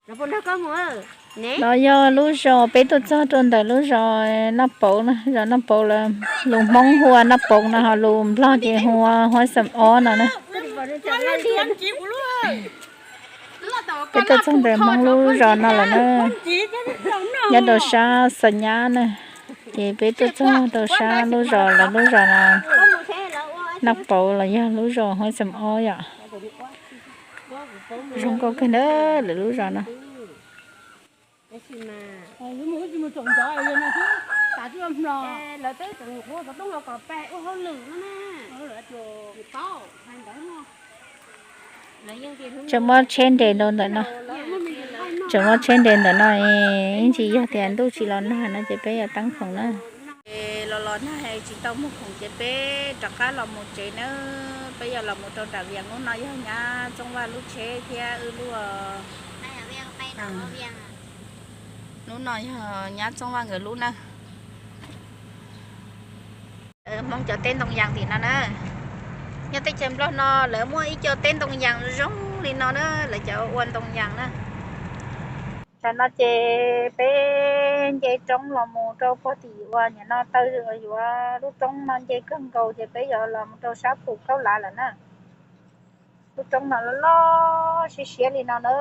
No yog lub zos, peb tuaj txog rau ntawm lub zos Naj Pauv na, zos Naj Pauv lawm. Lus Hmoob hu ua Naj Pauv no, ho lus Nplog ces hu ua Huab Xam Ob no na. Peb tuaj txog ntawm Hmoob lub zos no lawm na, nyob rau sab Xa Nyab na. Ces peb tuaj txog rau sab lub zos, lawv lub zos no, Naj Pauv los yog lub zos Huab Xam Ob yom. Zoo nkauj kawg na, lawv lub zos no. Tseem muaj tsheb nres rau ntawm no, tseem muaj tsheb nres ntawm no, ib ntsis yog tias ntuj tsis los nag no ces peb yuav teeb khoom na. Los los nag tsis tau muag khoom ces peb rov qab los mus tsev nawb. Peb yuav los mus rau nram Vias, lub no yog nyab Txooj Vaj lub tsheb thiab wb lub, lub no yog nyab Txooj Vaj nkawd lub na. Hmoob cov teb ntoo yas tim no na. Nyob teb chaws Nplog no lawv muaj ib co teb ntoo yas zoo li no na, lawv cov ua ntoo yas na. Tam no ces peb nce roob los mus rau puag tim uas nim no taw yuav lub roob no nce kawg nkaus ces peb yuav los mus rau sab pum Kaub Lav lawm na. Lub roob no loj loj siab siab li no na.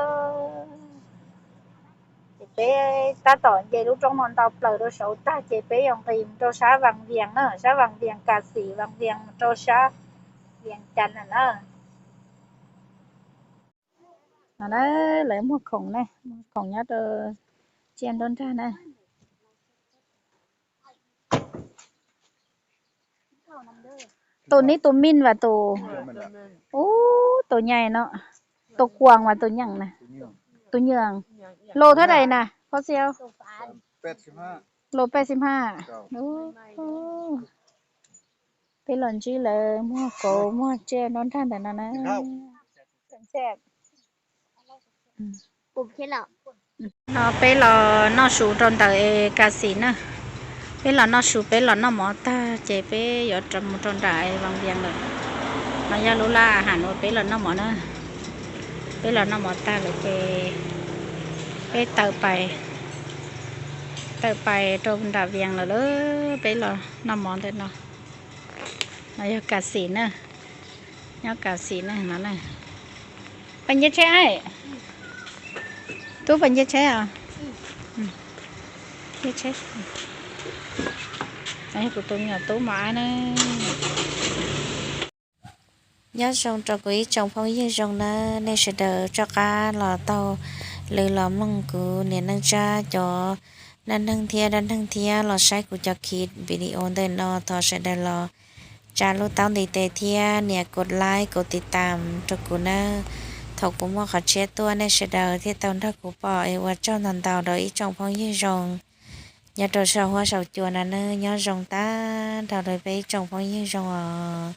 Ces peb tab tom nce lub roob no ntau plaws rau saud tag ces peb yuav nqis mus rau sab Vas Vias na, sab Vas Vias Kas Xim, Vas Vias mus rau sab Vias Cas na na. No na, lawv muag khoom na, muag khoom nyob rau tsiaj nruab nrag na. Tus nib tus mij vas tus, ub tus nyai no, tus kuas vas tus nyeem na, tus nyeem. Lus thab dais na, phauj Xiau? Lus peb xib haj. Peb los ntsib lawv muag kauv muag tsiaj nruab nrag ntawm no na. No peb los noj su rau ntawm Kas Xim na. Peb los noj su, peb los noj mov tag ces peb yuav mus rau nram Vas Vias lawm. No yog lub laj a has uas peb los noj mov na. Peb los noj mov tag lawm ces peb tawm pais, tawm pais rau nram Vias lawm lauj. Peb los noj mov ntawm no. No yog Kas Xim na, nyob Kas Xim na no na. Pais nce tsheb, tub pais nce tsheb os. Nce tsheb. Yog kuv tus me nyuam tub mos ab na. Nyob zoo rau kuv ib tsoom phooj ywg zoo na, nej sawv daws rov qab los taug lw los mloog kuv niam Neej Tsab cov dab neeg thiab dab neeg thiab los saib kuv cov khiv video ntawm no, thov sawv daws los tsa lub taub ntiv tes thiab nias kos like kos tiv tam rau kuv nawb. Thaum kuv muaj qhov tshiab tuaj nej sawv daws thiaj tau nrog kuv pom es ua tsaug ntau ntau rau ib tsoom phooj ywg zoo nyob rau saum huab saum cua no nawb. Nyob zoo tag nrho rau peb ib tsoom phooj ywg zoo os.